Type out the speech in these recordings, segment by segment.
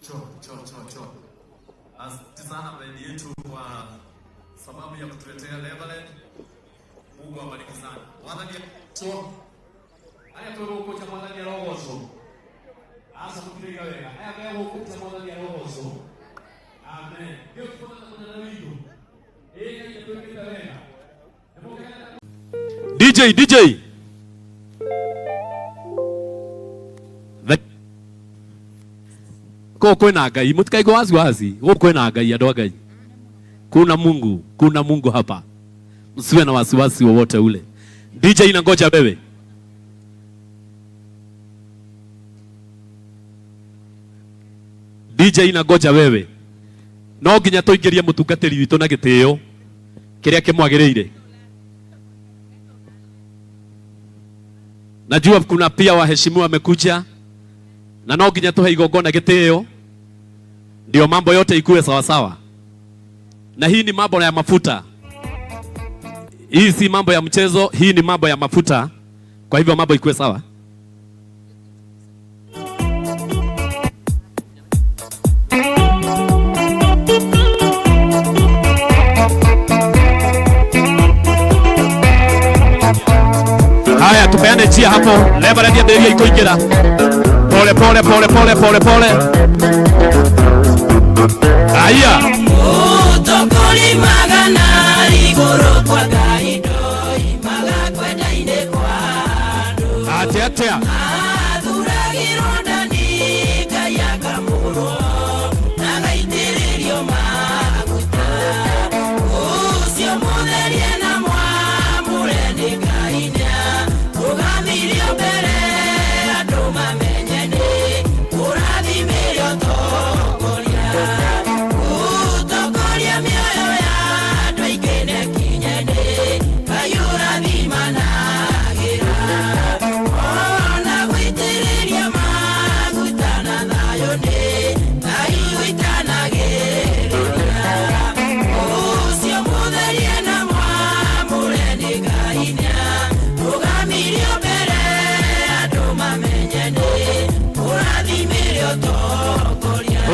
Cho, cho, cho, cho. Asante sana bendi yetu kwa sababu ya kutuletea Reverend. Mungu awabariki sana. Mwathani cho. Aya tũgũkũcha Mwathani arogocwo. Aca tũtirĩga wega. Aya megũkũcha Mwathani arogocwo. Amen. Ndio tufuatana mũnene witũ. Ĩĩ Ngai atwĩkĩte wega. Nĩmũkenete. DJ, DJ. Kũu kwĩna Ngai, mũtikaigua wasiwasi. Gũkũ kwĩna Ngai, andũ a Ngai. Kuna Mungu, kuna Mungu hapa. Msiwe na wasiwasi wowote ule. DJ inangoja wewe. DJ inangoja wewe. No nginya tũingĩrie mũtungatĩri witũ na gĩtĩo kĩrĩa kĩmwagĩrĩire. Najua kuna pia waheshimiwa wamekuja na no nginya tuhe igongona gĩtĩo ndio mambo yote ikuwe sawasawa. Na hii ni mambo ya mafuta, hii si mambo ya mchezo, hii ni mambo ya mafuta. Kwa hivyo mambo ikuwe sawa. Haya, tupeane njia hapo. Reverend ambĩrĩria ikũingĩra pole pole pole pole pole pole. Aya, atia atia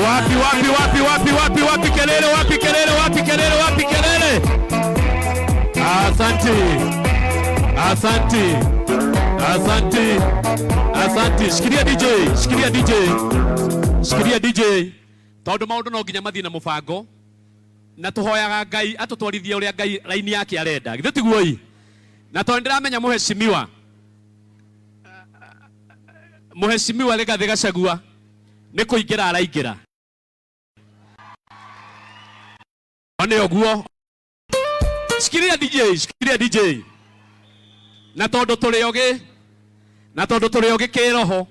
Wapi wapi wapi wapi wapi wapi kelele, wapi kelele, wapi kelele, wapi kelele. Asante, asante, asante, asante. Shikilia DJ, shikilia DJ, shikilia DJ, tondu maundu no nginya mathie na mubango na tuhoyaga Ngai atutwarithie uria Ngai raini yake arenda, githĩ tiguo? I na tondu ndiramenya muheshimiwa Mheshimiwa Rigathi Gachagua nĩ kũingĩra araingĩra. One ũguo. Shikilia DJ, shikilia DJ. Na tondũ tũrĩ ogĩ, na tondũ tũrĩ ogĩ kĩroho,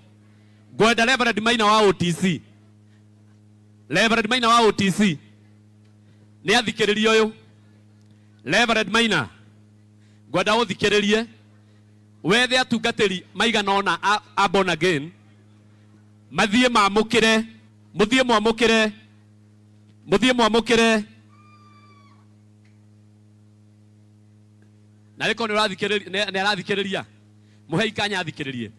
ngwenda Reverend Maina wa OTC. Reverend Maina wa OTC. Nĩ athikĩrĩrie ũyũ. Reverend Maina, ngwenda ũthikĩrĩrie wethe atungatĩri maigana ũna a born again mathiĩ mamũkĩre, mũthiĩ mwamũkĩre, mũthiĩ mwamũkĩre. Na rĩkorwo nĩ ũrathikĩrĩria, nĩ arathikĩrĩria, mũhei kanya athikĩrĩrie.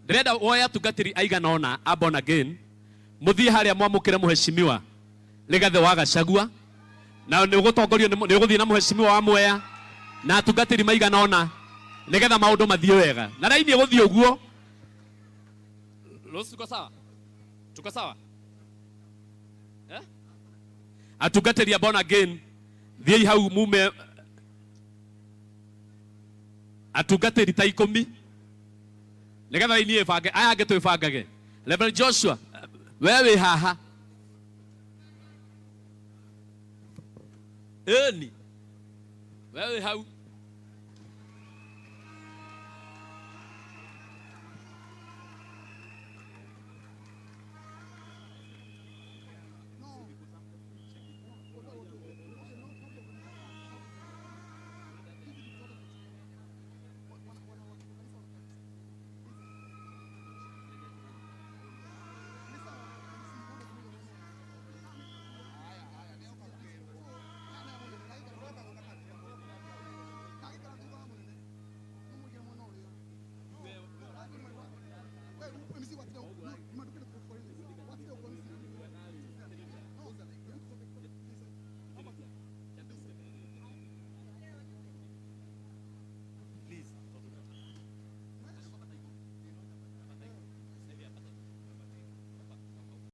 Ndĩrenda woe atungatĩri aigana ũna a born again, mũthiĩ harĩa mwamũkĩre mũheshimiwa Rigathi wa Gachagua, na nĩ ũgũtongorio nĩ ũgũthiĩ na mũheshimiwa wa Mwea na atungatĩri maigana ũna nĩgetha maũndũ mathiĩ wega. Na raini ĩgũthiĩ ũguo. Rose, tuko sawa? Tuko sawa? Eh? Atungatĩri a born again, thiĩi hau mume atungatĩri ta ikũmi nĩgetha raini ĩbange, aya angĩ twĩbangage. Reverend Joshua, we wĩ haha. Ĩni. We wĩ hau.